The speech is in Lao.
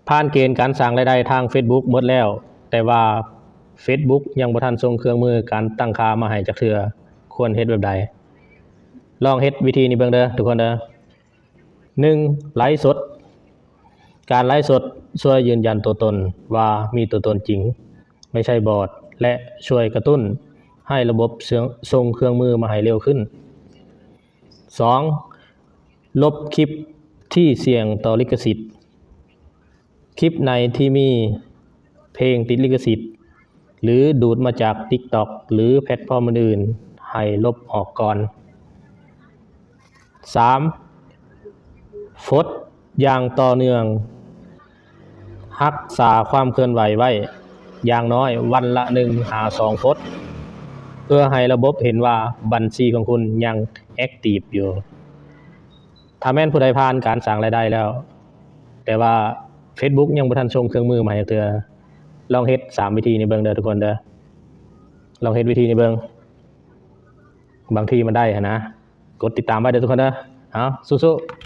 ຜ່ານເກນການສ້າງລາຍໄດ້ທາງ Facebook ໝົດແລ້ວ, ແຕ່ວ່າ Facebook ຍັງບໍ່ທັນສົ່ງເຄື່ອງມືການຕັ້ງຄ່າມາໃຫ້ຈັກເທື່ອ, ຄວນເຮັດແບບໃດ? ລອງເຮັດວິທີນີ້ເບິ່ງເດີທຸກຄົນເດີ. ໜຶ່ງ ໄລຟ໌ສົດ. ການໄລຟ໌ສົດຊ່ວຍຢືນຢັນຕົວຕົນວ່າມີຕົວຕົນຈິງ, ໄມ່ໃຊ່ບອດ ແລະ ຊ່ວຍກະຕຸ້ນໃຫ້ລະບົບເຊື່ອງ ສົ່ງເຄື່ອງມືມາໃຫ້ເລັວຂຶ້ນ. ສອງ ລົບຄລິບທີ່ສ່ຽງຕໍ່ລິຂະສິດ. ຄລິບໃດທີ່ມີເພງຕິດລິຂະສິດ ຫຼື ດູດມາຈາກ TikTok ຫຼື ແພລດຟອມອື່ນໆ ໃຫ້ລົບອອກກ່ອນ. ສາມ ໂພສຢ່າງຕໍ່ເນື່ອງ. ຮັກສາຄວາມເຄື່ອນໄຫວໄວ້ຢ່າງນ້ອຍວັນລະໜຶ່ງຫາສອງໂພສ ເພື່ອໃຫ້ລະບົບເຫັນວ່າບັນຊີຂອງຄຸນຍັງແອັກຕີບຢູ່. ຖ້າແມ່ນຜູ້ໃດຜ່ານການສ້າງລາຍໄດ້ແລ້ວ ແຕ່ວ່າ Facebook ຍັງບໍ່ທັນສົ່ງເຄື່ອງມືມາໃຫ້ເທື່ອ, ລອງເຮັດສາມວິທີນີ້ເບິ່ງເດີທຸກຄົນເດີ. ລອງເຮັດວິທີນີ້ເບິ່ງ, ບາງທີມັນໄດ້ຫັ້ນນະ. ກົດຕິດຕາມໄວ້ເດີທຸກຄົນເດີ. ເອົາ ສູ້ໆ.